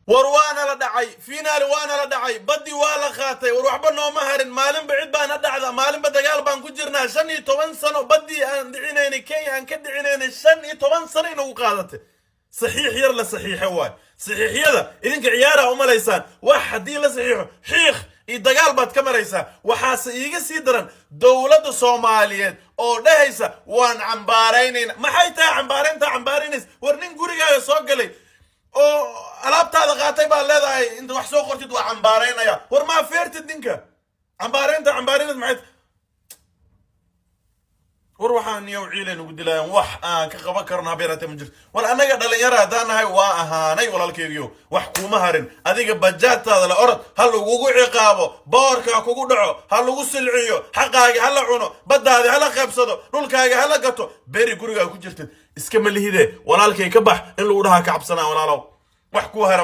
War waana la dhacay, finally waana la dhacay, baddii waa la qaatay. War waxba nooma harin. Maalinba cid baana dhacda, maalinba dagaal baan ku jirnaa. 15 sano baddii aan dhicinaynay, Kenya aan ka dhicinaynay, 15 sano inagu qaadatay. Saxiix yar la saxiixo waay. Saxiixyada idinka ciyaara u malaysaan. Wax haddii la saxiixo, xiikh iyo dagaal baad ka maraysaa. Waxaase iiga sii daran dowladda Soomaaliyeed oo dhahaysa waan cambaaraynayna. Maxay tahay cambaaraynta cambaaraynaysa? War nin gurigaaga soo galay oo alaabtaada qaatay baad leedahay inta wax soo qortid waa cambaaraynaya. War maa feertid ninka? Cambaaraynta cambaaraynaysa maxay? War waxaan niyow ciilay nagu dilayaan. Wax aan ka qaban karno habeeraatee ma jirto. War annaga dhalinyara haddaan nahay, waa ahaanay walaalkeygiyo. Wax kuuma harin adiga. Bajaadtaada la orod, ha lagugu ciqaabo, boorka ha kugu dhaco, ha lagu silciyo, xaqaaga ha la cuno, baddaadi ha la qaybsado, dhulkaaga ha la gato. Beri gurigaa ku jirtid iskama lihide. Walaalkay, ka bax in lagu dhahaa ka cabsanaa. Walaalow, wax kuu hara.